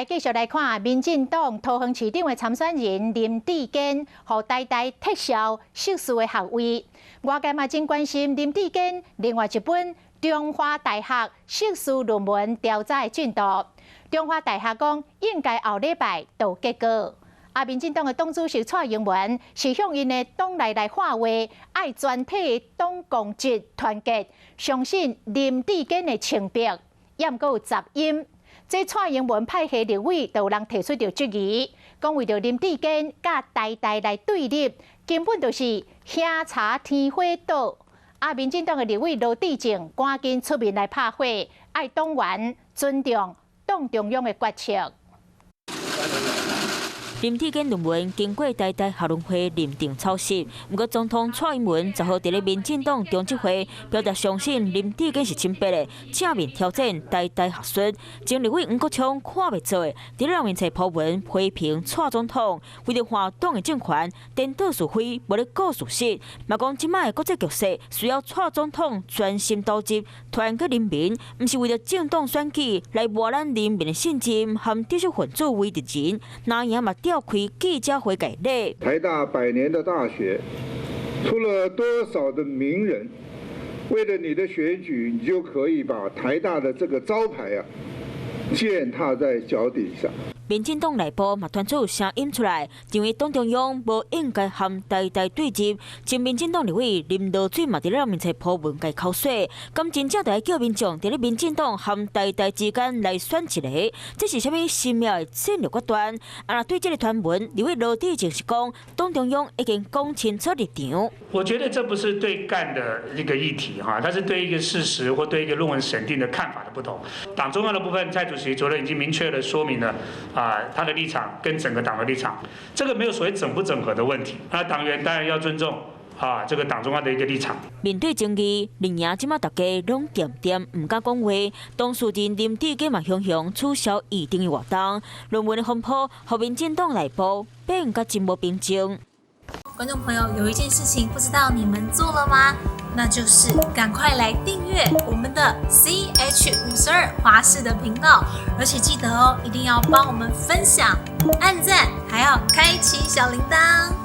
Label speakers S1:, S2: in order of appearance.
S1: 來繼續來看，民進黨桃園市長的參選人林智堅，予台大撤銷碩士的學位。外界嘛真關心林智堅另外一本中華大學碩士論文調查的進度。中華大學講應該後禮拜就有結果。啊，民進黨的黨主席蔡英文是向𪜶的黨內來喊話，愛全體黨公職團結，相信林智堅的清白，也毋過有雜音。這蔡英文派系立委就有人提出著質疑，講為著林智堅佮台大來對立，根本就是興柴添火倒。啊，民進黨的立委羅致政趕緊出面來拍火，愛黨員尊重黨中央的決策。
S2: 林智堅論文經過台大學倫會認定抄襲，毋過總統蔡英文10號佇咧民進黨中執會表達相信林智堅是清白的，正面挑戰台大學術。前立委黃國昌看袂做，佇咧面冊 po 文批評蔡總統為著換黨的政權，顛倒是非，無咧顧事實，嘛講這擺的國際局勢需要蔡總統專心投入，團結人民，毋是為著政黨選舉來磨咱人民的信任，和知識分子為敵人，那樣嘛召開記者會解禮。
S3: 台大百年的大學，出了多少的名人？為了你的選舉，你就可以把台大的這個招牌啊，踐踏在腳底下。
S2: 民進黨內部嘛傳出聲音出來，認為黨中央無應該和台大對立。前民進黨立委林濁水嘛佇咧面冊 po 文共口水，敢真正著愛叫民眾佇咧民進黨和台大之間來選一个？這是啥物神妙的戰略決斷？啊，對這个傳聞，立委羅致政是講，黨中央已經講清楚立場。
S4: 我覺得這不是對幹的一個議題哈，它是對一個事實或對一個論文審定的看法的不同。黨中央的部分，蔡主席昨天已經明確的說明了。啊，他的立場跟整個黨的立場，這個沒有所謂整不整合的問題。那黨員當然要尊重啊，這個黨中央的一個立場。
S2: 面對爭議，林營這馬大家攏恬恬，毋敢講話。當事人林智堅嘛雄雄取消預定的活動，論文的風波，予民進黨內部變甲真無平靜。
S5: 觀眾朋友，有一件事情不知道你們做了嗎？那就是趕快來訂閱我們的 CH52華視的頻道，而且記得哦，一定要幫我們分享、按讚，還要開啟小鈴鐺。